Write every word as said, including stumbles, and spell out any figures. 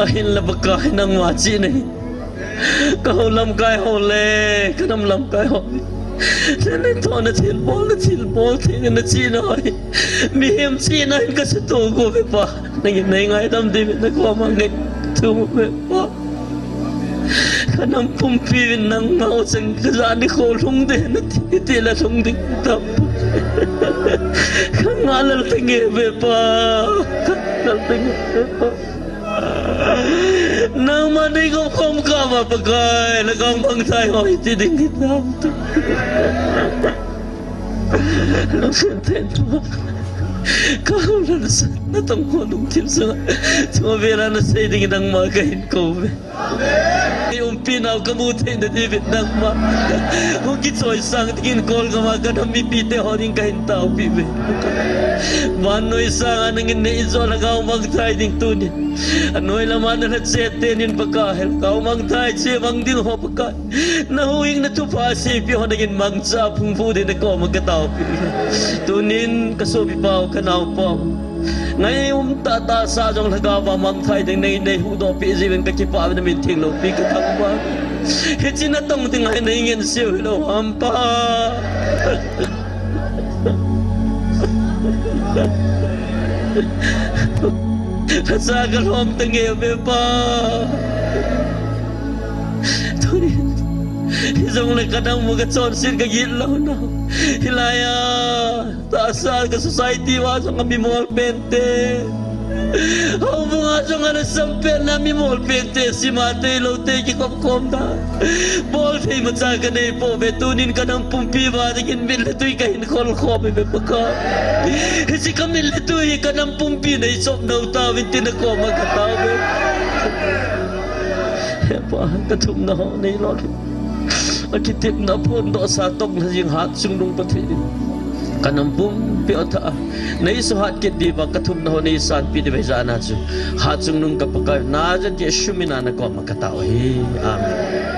Ahinla Pakai nangma chihna hi. Ka hou lamkai ho le, ka nam lamkai ho. Nana thohna thilbol, na thilbol thei, nana chihna ho hi. Mihem chihna hin ka sutoh ko ve Pa. Nangin nei ngaidam diuvin na koma ngaito ve Pa. Ka nam pumpi vin nangma u chang ka jani kho lhung de na ti, ti la lhung ding tam. Ka ngalal te nge ve Pa. Ka ngalal te nge ve Pa. Nangma nei gom khom ka ma Pakai, na gam bang thai hoi ti ding ki tam tu. Nang sen ten tu. Ka hau la na sa, na tong ko lung thim sa. Tua vela na sei ding nangma ka hin ko ve. Ei umpi nau ka mu thei na diuvin nangma. Hung kichoi sang dingin kol ka ma ka nam mipi te ho ding ka hin taopi ve. Vannoi sanga nangin nei jo lhagao mangthai ding tunin. Anoi lama na lhache tenin Pakai, lhagao mangthai che mang ding ho Pakai. Na huhhingna thupha seipi ho nangin mangcha phungvuh ding na koma ka taopi. Tunin ka sopi pau, ka nao pau. Ngai um tah tahsa jong lhagao va mangthai ding nei, nei huhdoh peh jiuvin ka kipah uve, na min theng loupi ka thangvah. Hiche na tong ding a nei ngen seh u hilou ham Pa. Lhacha ka lhom ta nge ve Pa. Tunin, hijongle ka nam u ka chonset ka git lou nau. Hilai a, tahsa ka society uva jong a mimol pen te. Houbung a jong a lhasam pen na mimol pen te, sima te, lou te, kikhop khom na. Bol thei imacha ka nei pouve, tunin ka nam pumpi uva dingin mit le tui ka hin khol khom e ve Pakai. Hiche ka mit le tui hi ka nam pumpi nei chop nau tauvin tin na koma ka taove. He Pa, ka thumna ho nei lolhin. Akitepna phondoh sa tong lha jing hatchungnung Pathen. Ka nam pumpi u tha a nei suhat kit diuva ka thumna ho nei sanpeh diu ve jana chu. Hatchungnung ka Pakai, Nazareth Jesu mina na koma ka tao ahi. Amen.